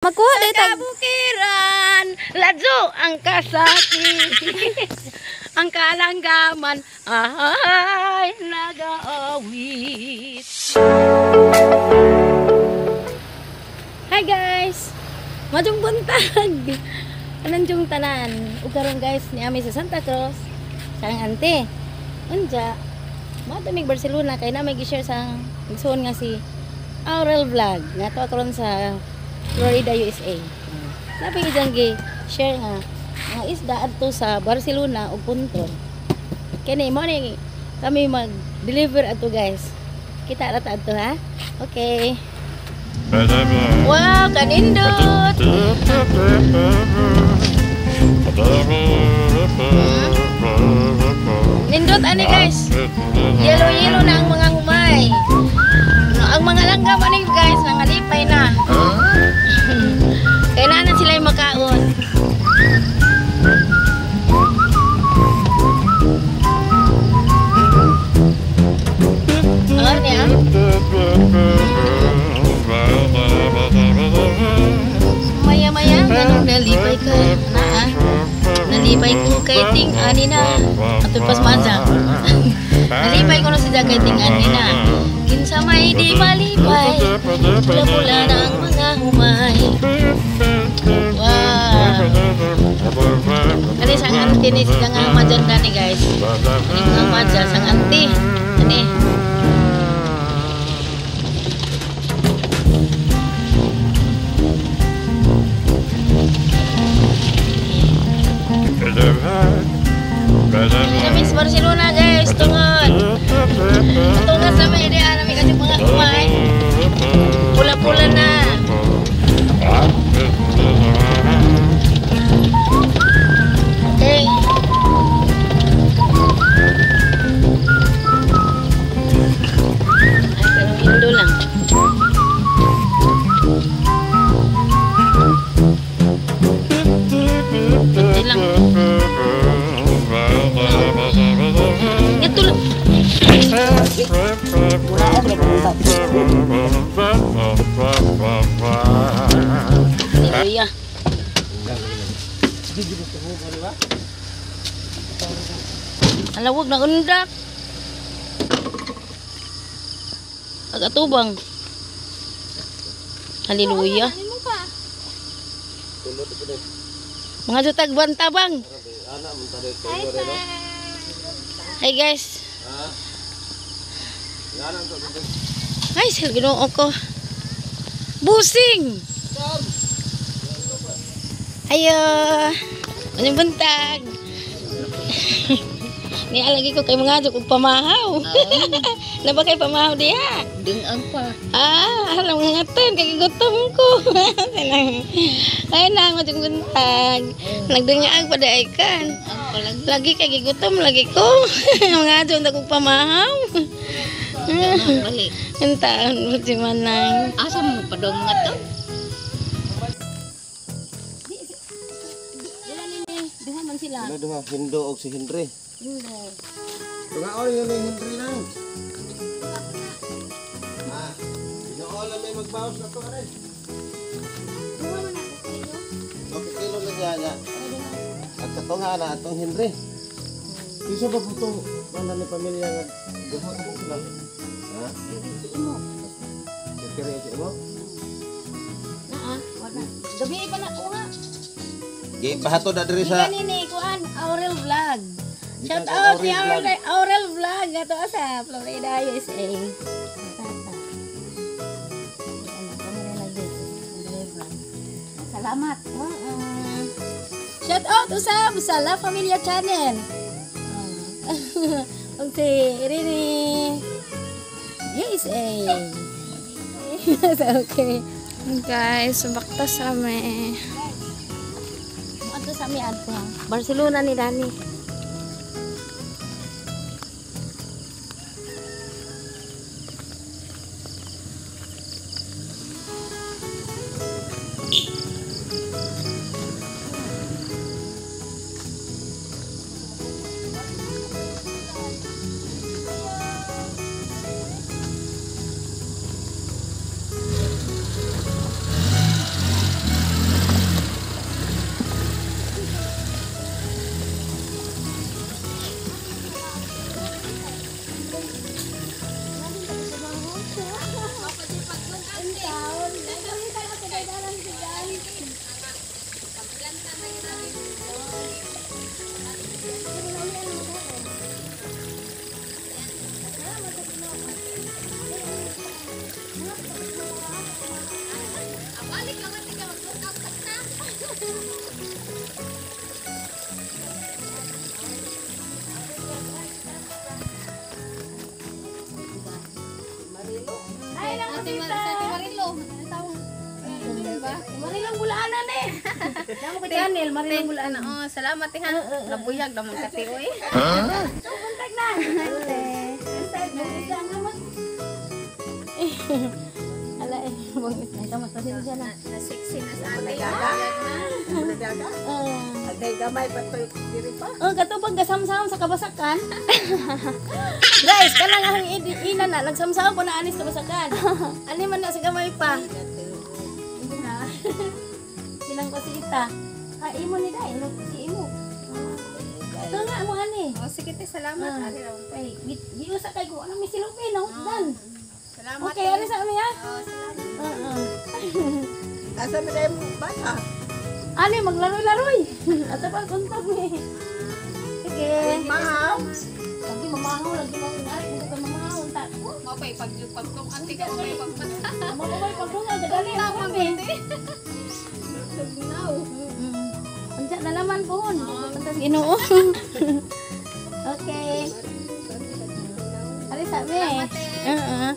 Makuha dahil Sa kabukiran, ladyo ang kasakit. Ang kalanggaman ay nagaawit. Hi guys! Maayong buntag! Anong tanan? Ug karon guys, niami sa Santa Cruz. Sa ang ante. Unja, matumig Barcelona kay na may gi-share sa igsoon nga si Aurel Vlog. Nga to karon sa Florida, USA. Napay isang gi-share nga mga isda adto sa Barcelona ug Punton. Kini mo ni kami mag-deliver adto guys. Kita ra ta adto ha. Okay. Wow, kanindot. Nindot ani guys. Yellow-yellow na ang mga humay. No, ang mga langgam ani guys, nangalipay na. Kailangan na sila yung makaon. Oh, niya. Maya-maya, ganun nalipay ka na ah. Nalipay ko kay ting ani na. Ato pas maja. Nalipay ko na siya kay ting ani na. Kinsa may di malipay, pula-pula na ang mga humay. Wow. Kani sang auntie ni sila nga madyan na ni guys. Kani mga madya sang auntie. Kani. Kami sa Barcelona guys, tungod. Tungod sa may idea namin kasi mga kumay. Pula-pula na. Okay. Ay, pero hindo lang. Kunti lang. Ito lang. Hallelujah. Alawag na undak. Agatubang. Hallelujah. Mga jutag bantabang. Hi guys. Ay, sir, Ginoo ko. Busing. Ayo. Anong buntag? Nialagi ko kay mga jud og pamahaw. Na ba kay pamahaw diha? Dingang pa. Ah, alam nga tan kay gutom ko. Ay na mo buntag. Nagdingaag pa daay kan. Lagi kay gigutom lagi ko. Mga jud og pamahaw. Balik. Intaon mo si Manang. Asa mo pa daw mga to? Duha man sila. Ano duha? Hindo og si Henry. Hindo. Tungaon yun yung Henry lang. Ah, Ginoo lang may magbawas na to aray. Duha man ako kilo. Okay, kilo na siya niya. At katunga na atong Henry. Kinsa ba po itong mana ni pamilya nga duha ka po sila? Ha? Imo. Kiri si imo? Naa, wala. Gabi pa na kuha. Gipahatod na diri sa Kanini kuan Aurel Vlog. Shout out si Aurel Vlog ato sa Florida, USA. Tata. Salamat. Shout out usab sa La Familia Channel. Ug si Irene USA. Okay. Guys, baktas kami. Adto sa mi adto. Barcelona ni Dani. Ay, lang Ate tita. Marilo. Marilong Bulaanan eh. Namo ko channel, Marilong Bulaanan. Oh, salamat eh ha. Nabuyag naman kati oy. So, buntag na. Ante. Ala eh, bangis na. Kamas pasensya na. Na-sexy na sa ate. Agay gamay pa to diri pa. Oh, katubang gasamsam sa kabasakan. Guys, kanang ang ina na nagsamsam ko na anis kabasakan. Ani man na sa gamay pa. Hindi na. Silang pasita. Ah, imo ni dai, no si imo. Ito nga mo ani. Oh, sige te, salamat. Ah, ay, giusa kay ko anong misilupin no? Dan. Salamat. Okay, ari sa ami ha. Oh, salamat. Oo. Asa man ay mo bata? Ani maglaroy-laroy. Ato pa kuntog ni. Sige. Ma'am. Lagi mamahaw, lagi mamahaw, hindi ka mamahaw, ta. Mao pay pag pagtong ate ka pay pagmata. Mamamay pagdungan, dadali ang kami. Tugnaw. Unsa na naman pohon. Pupunta sa Ginoo. Okay. Ari sa me. Oo.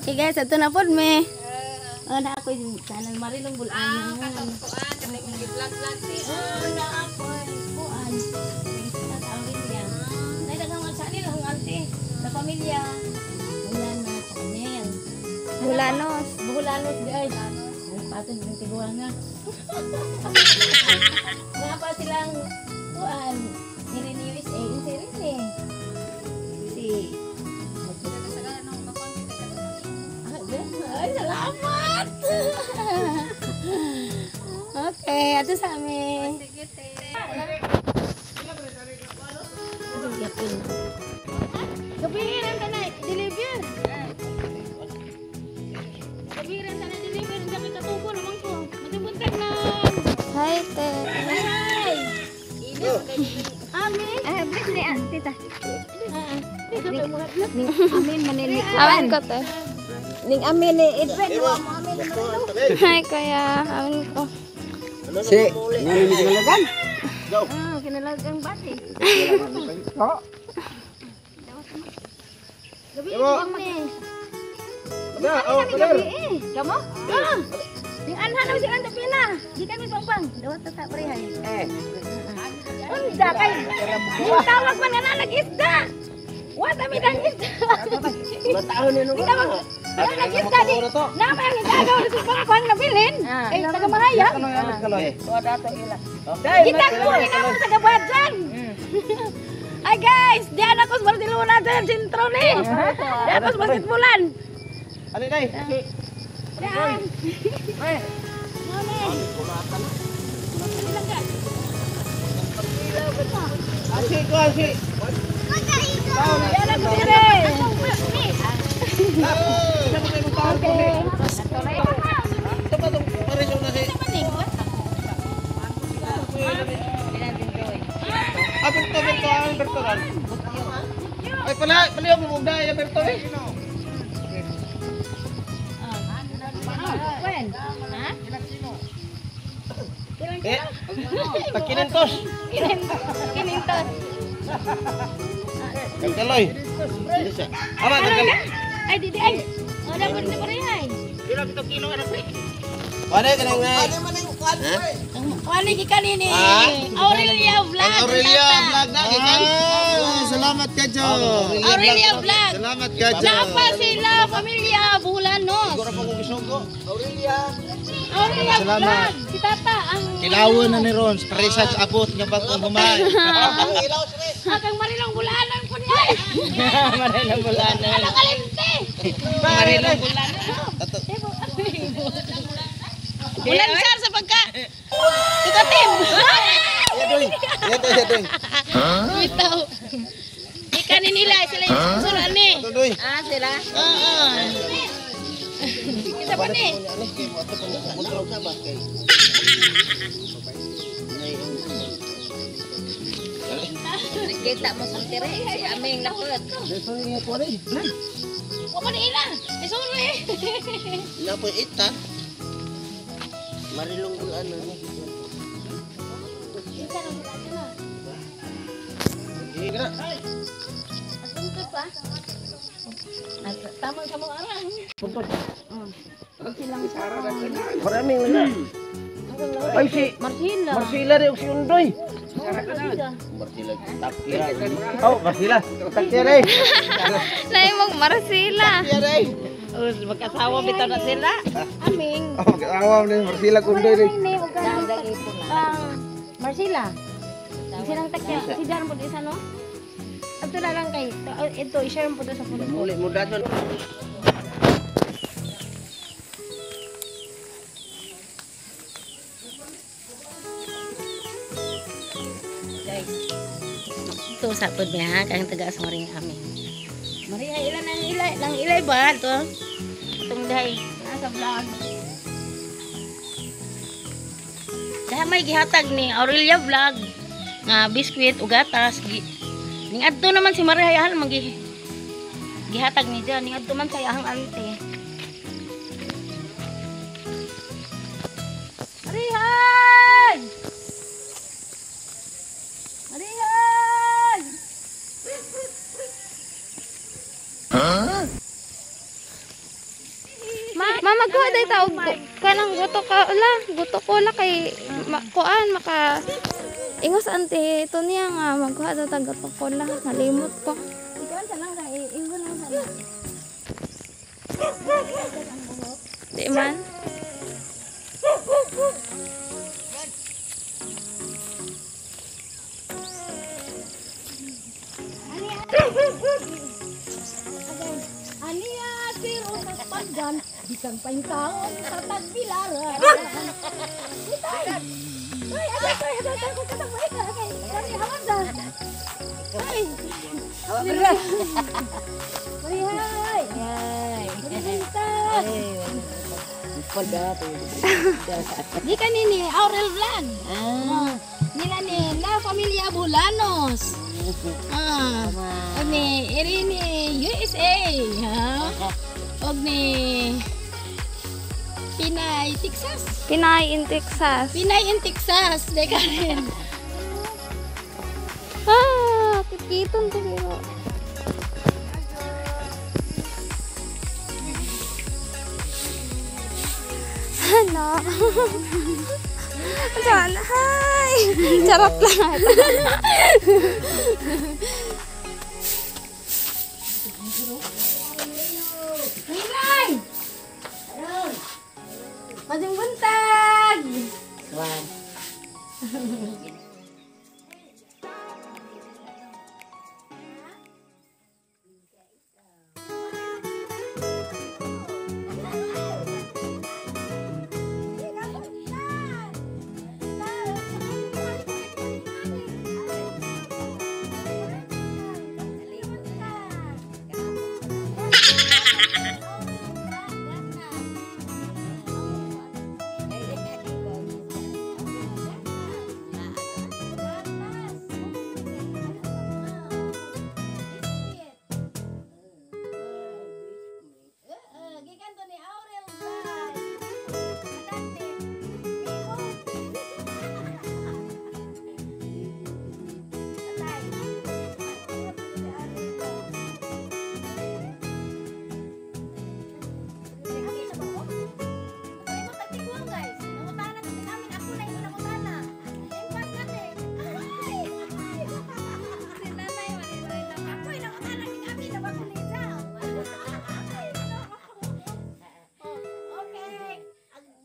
Okay guys, ato na pod me. Oh, na ako yung channel Marilong Ah, Bulaan. katong kuan katong gi-vlog-vlog si. Oh, na ako kuan. Sa Aurelia. Nay daghang mga channel ang ante sa pamilya. Bulana channel. Bulanos. Bulanos guys. Ay, patong yung tiguan nga. Nga pa silang kuan. Irene USA, si Irene. Si Ay, salamat! Okay, ato sa amin. Sige te. Gabihin ang tanay, deliver. Gabihin ang tanay, deliver. Hindi ako katubo naman ko. Matibuntag na. Hi te. Hi! Amin. Ah, bless ni ah, tita. Amin. Amin manili. Amin ko te. Ning amin ni Edwin, wa mo amin ni Marilo. Hi kuya, amin ko. Si, ano ni kinalagan? Ah, kinalagang bati. Gabihin ang tanay. Na, oh, pader. Kamo? Ah! Yung anhan na si Anda Pina. Di kami pangpang. Dawat ta sa parehay. Eh. Unda kay. Yung tawag man nga nag-isda. Wa ta mi dang isda. Mataon ni nung. Yung tawag nga nag-isda di. Nama ang igagaw na sa pangkuan na bilhin. Eh taga Mahaya. Ano yan kaloy? Kita ko ina mo sa Gabadjan. Ay guys, di anak ko sa Barcelona dyan, sentro ni. Di ako sa basketballan. Ali dai. Daan. Mone. Asi ko asi. Di anak ko dire. Okay. Ito pa tong pareso na si. Ah, Berto, Berto, ah, Berto ron. Ay, pala, pala yung mugda, ay, Berto eh. Wen. Ha? Eh, tagkinintos. Kinintos. Kaloy. Ama, tagkaloy. Ay, di di ay. Oh, dapat ni parehay. Wala ka nang Ano man ang kuan ko eh. Wala gikan ini. Ah? Aurelia Vlog. Aurelia vlog na gikan. Ah, salamat ka, Jo. Aurelia Vlog. Salamat ka, Jo. Napa sila pamilya Bulanos. Siguro pa kung gisugo. Aurelia. Aurelia Salamat. Vlog. Si Tata ang Kilawon na ni Ron, presa sa abot nga bagong humay. Ang ilaw sila. Akang Marilong Bulanan po niya. Marilong Bulanan. Ano kalimte? Marilong Bulanan. Ulan sir sa pagka. Ikatim. Yadoy. Yadoy, yadoy. Bitaw. Ikanin nila sila yung sponsor ani. Yadoy. Ah, sila. Oo. Kita pa ni. Ano kay mo ato pang kontrol ka ba kay? Nakita mo sa tire si aming nakot. Wa pa ni ila. Eh sorry. Napoy ita. Marilong ano ni. Isa lang sila na. Sige na. Pagpuntod pa. At tama sa mga arang. Puntod. Silang sa. Maraming na. Ay si Marcela. Marcela rin si Undoy. Marcela takira. Oh, Marcela. Takira eh. Nay mag Marcela. Takira eh. Magkasawa bitaw na sila. Aming. Oh, mag-asawa ni Marcela Undoy rin. Marcela. Silang takya. Si Jan po isa no? Ato na lang kay ito i-share mo po to sa phone ko. Muli mo daton. Guys. Ito sa pod mi ha kang taga sa maring amin. Maria ilan ang ilay lang ilay ba ito? Itong dahi nasa vlog. Dahil may gihatag ni Aurelia Vlog nga biskwit ug gatas gi ning adto naman si Maria yahan magi gihatag ni Jan ning adto man sa iyang ante. Marihay! Marihay! Ma, mama ko day ta og kanang guto ka ula, guto ko la kay ma, kuan maka ingos ante ito niya nga magkuha daw tag guto ko la, nalimot ko. Ikaw sa lang kay ingon lang sa lang. Di man. Aniya siro sa paggan, bisan pa yung taon sa tagbilaran. Itay! Ay, agay, ay, agay, ay, kung kasabay ka, agay, kani, hawag na. Ay! Hawag na. Marihay! Marihay! Di ka ni Aurel Vlog. Ah. Nila ni La Familia Bulanos. Ah. Og ni Irene USA. Ha? Og ni Pinay Texas. Pinay in Texas. Pinay in Texas. Di ka rin. Ah, kikiton to kayo. Ano? Saan? Hi! Charot lang. Pinay! Majung buntag! Wan. Okay.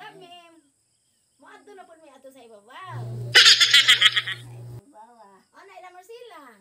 Kami, moadto na pud mi ato sa ibabaw. Sa ibabaw. Ana ila Marcela.